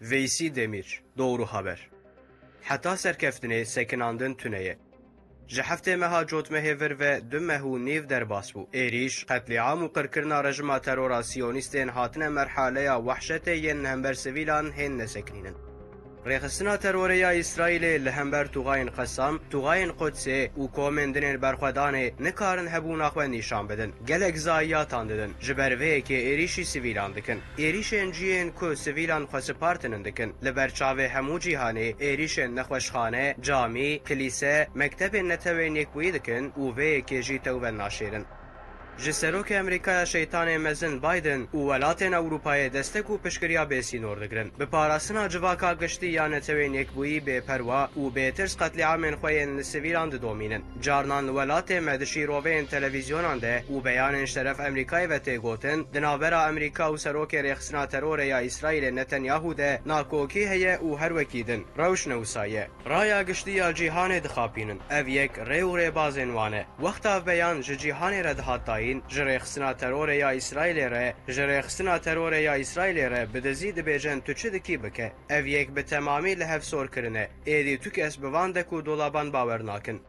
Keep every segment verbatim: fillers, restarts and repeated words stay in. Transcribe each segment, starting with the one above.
Veysî Demîr, Doğru Haber. Heta serkeftinê sekinandin tune ye. Ji heftê meha cotmehê vir ve du meh û nîv derbas bû. Êrîş, qetlîam û qirkirina rejima terora siyonîstên hatine merhaleya wehşetê yên li hember sivîlan hên nesekinînin. Rêxistina terorê ya Îsraîlê li hember tûxayên Qesam, tûxayên Qudsê û komên din ên berxwedanê nikarin hebûna xwe nîşan bidin. Gelek zayiyatan didin. Ji ber vê yekê êrîşî sivîlan dikin. Êrîşên cihên ku sivîlan xwe sipartinin dikin. Li ber çavê hemû cîhanê êrîşên nexweşxane, camî, kilîse, mektebên Netewên Yekbûyî dikin û vê yekê jî tewve naşêrin. Ji Serokê Amerîkaya Şeytanê Mezin Biden û welatên Ewropayê destek û piştgiriya bêsînor digirin. Bi parastina civaka giştî ya Netewên Yekbûyî bêperwa û bêtirs qetlîamên xwe yên li sivîlan didomînin. Carnan li welatê me di şîroveyên televîzyonan de û beyanên ji teref Amerîkayê ve tê gotin, di navbera Amerîka û serokê rêxistina terorê ya Îsraîlê Netanyahu de nakokî heye û her wekî din. Rewş ne wisa ye. Raya giştî ya cîhanê dixapînin. Ev yek rê û rêbazên wan e. Wexta ev beyan ji cîhanê re dihat dayîn, ji rêxistina terorê ya Îsraîlê re, ji rêxistina terorê ya Îsraîlê re bi dizî dibêjin tu çi dikî bike. Ev yek bi temamî li hev sor kirine. Êdî tu kes bi van dek û dolaban bawer nakin.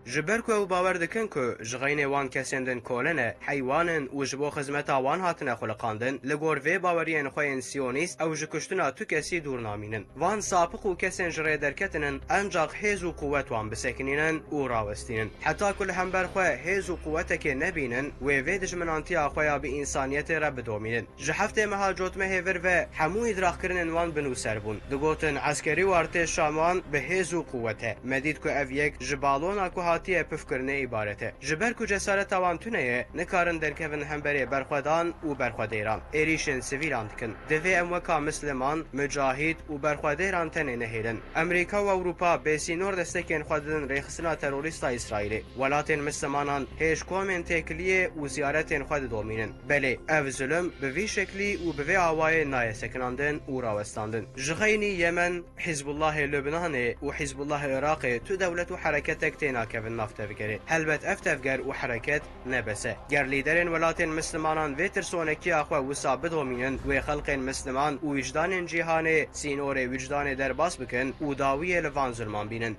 Ji ber ku ew bawer dikin ku ji xeynê wan kesên din kole ne, heywan in û ji bo xizmeta wan hatine xuliqandin, li gor vê baweriyên xwe yên siyonîst ew ji kuştina tu kesî dûr namînin. Van sapiq û kesên ji rê derketinin, encax hêz û quwet wan bisekinînin û rawestînin. Heta ku li hember xwe hêz û quwetekê nebînin, wê vê dijminantiya xwe ya bi însaniyetê re bidomînin. Ji heftê meha cotmehê vir ve hemû îdraqkirinên wan binûser bûn. Digotin, eskerî û artêşa wan bi hêz û quwet e. Me dît ku ev yek ji balona ku hatiye pifkirinê îbaret e. Ji ber ku cesareta wan tune ye, nikarin derkevin hemberê berxwedan û berxwedêran. Êrîşên sivîlan dikin. Divê em weka misliman, mucahîd û berxwedêran tenê nehêlin. Amerîka û Ewropa bêsînor destekên xwe didin rêxistina terorîsta Îsraîlê. Welatên mislimanan hêj komên têkiliyê û ziyaretên xwe didomînin. Belê, ev zulm bi vî şeklî û bi vê awayê nayê sekinandin û rawestandin. Ji xeynî Yemen, Hizbullahê Lubnanê û Hizbullahê Iraqê tu dewlet û hereketek tênakevin nav tevgerê. Helbet ev tevger û hereket ne bes e. Ger lîderên welatên mislimanan vê tirsonekiya xwe wisa bidomînin, wê xelqên misliman û wîcdanên cîhanê sînorê wîcdanê derbas bikin û dawiyê li van zulman bînin.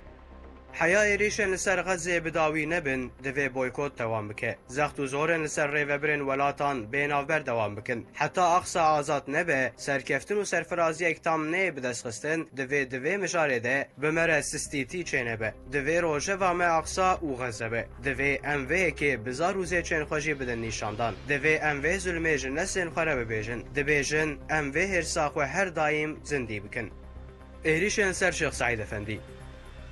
Heya êrîşên li ser Xezzê bi dawî nebin, divê boykot dewam bike. Zext û zorên li ser rêvebirên welatan bê navber dewam bikin. Heta Aqsa azad nebe, serkeftin û serfiraziyek tam neyê bidestxistin, divê di vê mijarê de bi me re sistîtî çênebe. Divê rojeva me Aqsa û Xezze be. Divê em vê yekê bi zar û zêçên xwe jî bidin nîşandan. Divê em vê zulmê ji neslên xwe re bibêjin. Dibêjin, em vê hêrsa xwe her daîm zindî bikin. Êrîşên ser Şêx Seîd Efendî.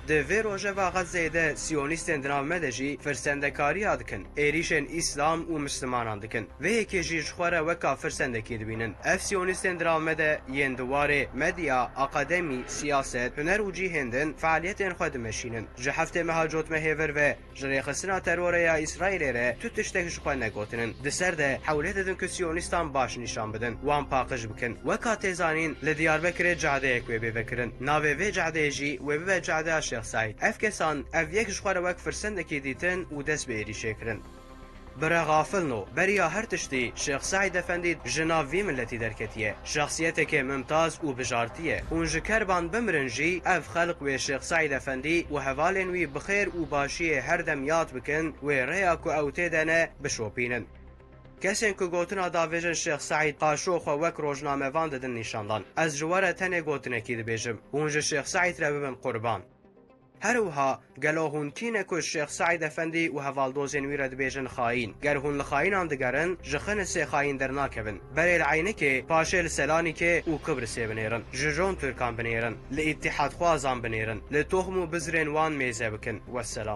Di vê rojeva Xezzeyê de siyonîstên di nav me de jî firsendekariya dikin. Êrîşên Îslam û Mislimanan dikin. Vê yekê jî ji xwe re weka firsendekî dibînin. Ev siyonîstên di nav me de yên di warê medya, akademî, siyaset, huner û cihên din fealiyetên xwe dimeşînin. Ji heftê meha cotmehê vir ve ji rêxistina terorê ya Îsraîlê re tu tiştek ji xwe negotinin. Di ser de hewlê didin ku siyonîstan baş nîşan bidin, wan paqij bikin. Weka tê zanîn, li Diyarbekirê cadeyek wê bê vekirin. Navê vê cadeyê jî wê bibe cadeya Şêx Seîd. Ev kesan ev yek ji xwe re wek firsendekî dîtin û dest bi êrîşê kirin. Bire xafilno, beriya her tiştî Şêx Seîd Efendî ji nav vî miletî derketiye. Şexsiyeteke mimtaz û bijartî ye. Hûn ji kerban bimirin jî ev xelq wê Şêx Seîd Efendî û hevalên wî bi xêr û başiyê her dem yad bikin, wê rêya ku ew tê de ne, bişopînin. Kesên ku gotina davêjin Şêx Seîd qaşo xwe wek rojnamevan didin nîşandan. Ez ji we re tenê gotinekî dibêjim. Hûn ji Şêx Seîd re bibin qurban. Her wiha, gelo hûn kî ne ku Şêx Seîd Efendî û hevaldozên wî re dibêjin xayîn? Ger hûn li xayînan digerin, ji Xinisê xayîn dernakevin. Berê li Eynikê, paşê li Selanîkê û Kibrisê binêrin. Ji Jon Tirkan binêrin. Li îtîhadxwazan binêrin. Li toxm û bizrên wan mêze bikin. Wesselam.